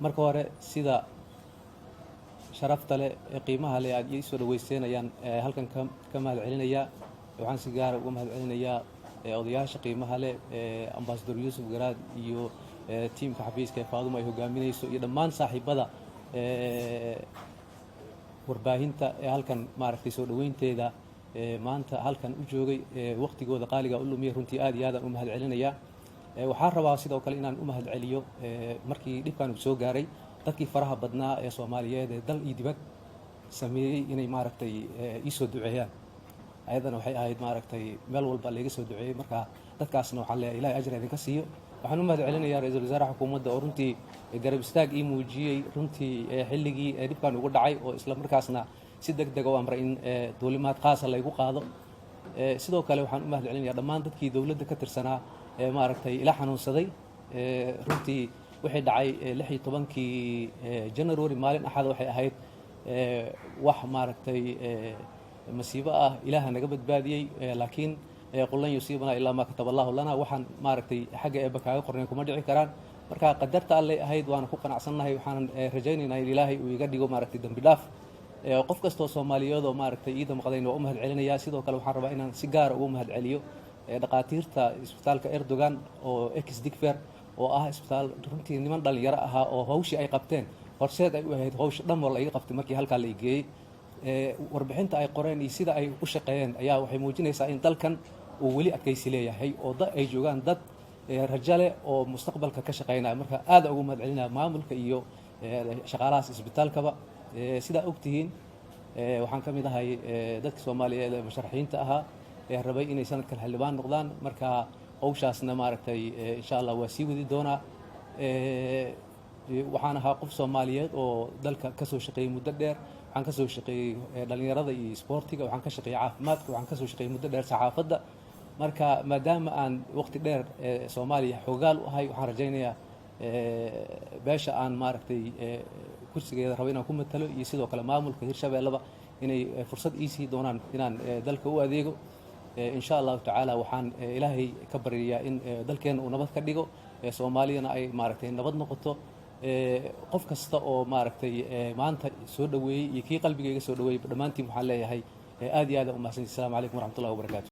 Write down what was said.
Marka hore, sida sharafta leh ee qiimaha leh aad ii soo dhaweyseenayaan halkan ka mahad celinayaa. Waxaan si gaara uga mahad celinayaa odayaasha qiimaha leh, Ambassador Yuusuf Garaad iyo tiimka xafiiska ee Faadumo ay hogaaminayso iyo dhammaan saaxiibada warbaahinta ee halkan, maaragtay, soo dhoweynteeda maanta halkan u joogay, waqtigooda qaaliga u lumiyay. Runtii aad iyo aadaan u mahad celinayaa. Waxaan rabaa sidoo kale inaan u mahad celiyo, markii dhibkan uu soo gaaray, dadkii faraha badnaa ee Soomaaliyeed ee dal iyo dibad sameeyey inay, maaragtay, ii soo duceeyaan. Ayadana waxay ahayd, maaragtay, meel walba layga soo duceeyey. Marka dadkaasna waxaan leeyahay Ilahay ajra idinka siiyo. Waxaan u mahad celinayaa ra-iisul wasaaraha xukuumadda oo runtii garab istaag ii muujiyey runtii xilligii dhibkan ugu dhacay, oo isla markaasna si deg dega u amray in duulimaad qaasa laygu qaado. Sidoo kale waxaan u mahad celinayaa dhammaan dadkii dowladda ka tirsanaa ee, maaragtay, ila xanuunsaday. Runtii wixii dhacay 16-kii January, maalin Axada, waxay ahayd wax, maaragtay, masiibo ah. Ilaaha naga badbaadiyey, laakiin قل لن يصيبنا إلا ما كتب الله لنا. Waxaan, maaragtay, xagga Eebba kaaga qornayn kuma dhici karaan. Marka qadarta Allay ahayd, waana ku qanacsannahay. Waxaanan rajaynaynaa in Ilaahay uu iga dhigo, maaragtay, dembi dhaaf. Qof kastoo Soomaaliyeed oo, maaragtay, ii damqadayn waa u mahad celinayaa. Sidoo kale waxaan rabaa inaan si gaara ugu mahad celiyo dhaqaatiirta isbitaalka Erdogan oo ex Digfaar, oo ah isbitaal runtii niman dhalinyaro ahaa oo hawshii ay qabteen horseed ay u ahayd hawsha dhan oo la iga qabtay markii halkaa la igeeyey. Warbixinta ay qoreen iyo sida ay u shaqeeyeen ayaa waxay muujinaysaa in dalkan uu weli adkaysi leeyahay oo ay joogaan dad rajo leh oo mustaqbalka ka shaqeynaya. Marka aada ugu mahad celinaya maamulka iyo shaqaalahaas isbitaalkaba. Sidaa ogtihiin, waxaan ka mid ahay dadka Soomaaliyeed ee musharaxiinta ahaa ee rabay inay sanadkan xildhibaan noqdaan. Marka hawshaasna, maaragtay, insha Allah waa sii wadi doonaa. Waxaan ahaa qof Soomaaliyeed oo dalka ka soo shaqeeyey muddo dheer. Waxaan kasoo shaqeeyey dhalinyarada iyo isboortiga, waxaan ka shaqeeyey caafimaadka, waxaan kasoo shaqeeyey muddo dheer saxaafadda. Marka maadaama aan waqti dheer Soomaaliya xoogaal u ahay, waxaan rajaynayaa beesha aan, maaragtay, kursigeeda rabo inaan ku matalo iyo sidoo kale maamulka Hirshabeellaba inay fursad iisii doonaan inaan dalka u adeego, insha Allahu tacaala. Waxaan Ilaahay ka baryayaa in dalkeenna uu nabad ka dhigo, Soomaaliyana ay, maaragtay, nabad noqoto. Qof kasta oo, maaragtay, maanta soo dhoweeyey iyo kii qalbigayga soo dhoweeyey, dhammaantiin waxaan leeyahay aad iyo aad u mahadsanti. Assalamu calaykum waraxmatullahi wabarakatu.